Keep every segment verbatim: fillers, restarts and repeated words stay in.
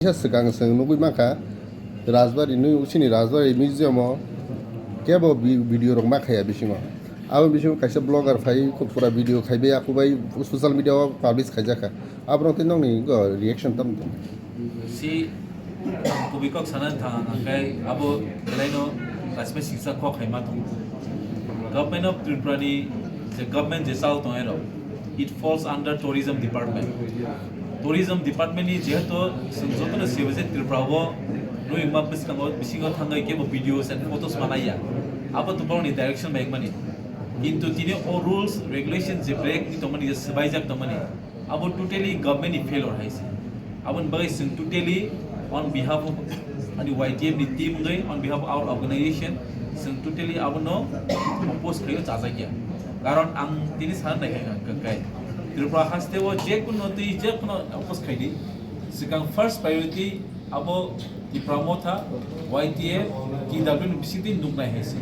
Kisa swkang chwng nugwi mankha, Rajbari nwi usini Rajbari museum o kebo vi-, video rok ma khaya bisingo. Abo bisingo kaisa blogger phai, pura video khaibai, akubai social media o publish khaijakha. Aborok tei nokni go reaction tamo tong? Si kubui kok sana thang ang khe abo belaino kaisa singsa kok hai ma tong. Government of Tripura ni je government je chal tong ero, it falls under tourism department. Tourism department ni jehetu chwng jotono sibo je Tripura o nwi ma bwskango bisingo thangwi kebo videos and photos ma naiya. Abo to borokni direction bai wngmani. Kintu tini o rules, regulation je break ni tongmani, je swbaijak tongmani, abo totally government ni failure hai se. Aboni bagwi chwng totally on behalf of ani Y T F ni team wngwi, on behalf of our organization, chwng totally abono oppose khaio, chajakya. Karon ang tini sana nai kha, kha, kha, Tripura haste o je kuno twi je kuno oppose khaidi, swkang first priority abo Tipra Motha, Y T F, T W ni bising twi nuknai hai se.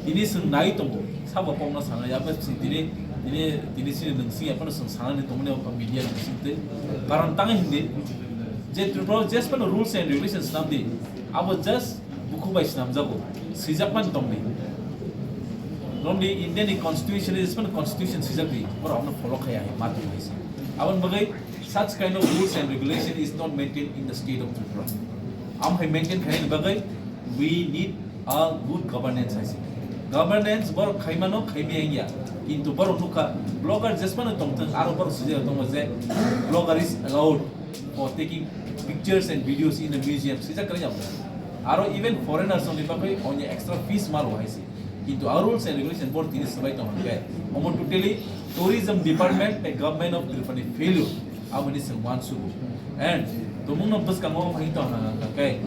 Tini chwng nai tongo, sabo kokno sana ya, abo chwng tini, tini, tini chini nwng sing ya phano chwng sanani tongmani o media ni bising twi. Karon tang hindi, je Tripura o just phano rules and regulations swnam di, abo just bukhuk bai swnamjago, swijakmani tongdi. Romdi India ni constitution is phano constitution swijak di, borok abono follow khaya hai, ma tong hai se. Aboni bagwi such kind of rules and regulation is not maintained in the state of Tripura. Am hai maintain khainani bagwi we need a good governance hai se. Governance borok khaimano, khaimaya wngya. Kintu borok nukha, blogger jesmano tongthwng, aro borok swijak tongo je blogger is allowed for taking pictures and videos in the museum. Swijak kwrwi abo. Aro even foreigners ni bagwi onya extra fees malo hai se. Kintu a rules and regulation board tini swbai tong hwnkhe, omo totally tourism department tei government of Tripura ni failure, aboni chwng uansugo. And tumungno bwskango wngwi tong hwnkhe,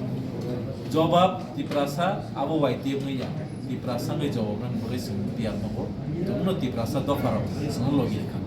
jobab Tiprasa abo Y T F wngya, Tiprasa wngwi jobab rwna bagwi chwng tiyar tongo. Tumungno Tiprasa dopharok chwngno logi rwkha.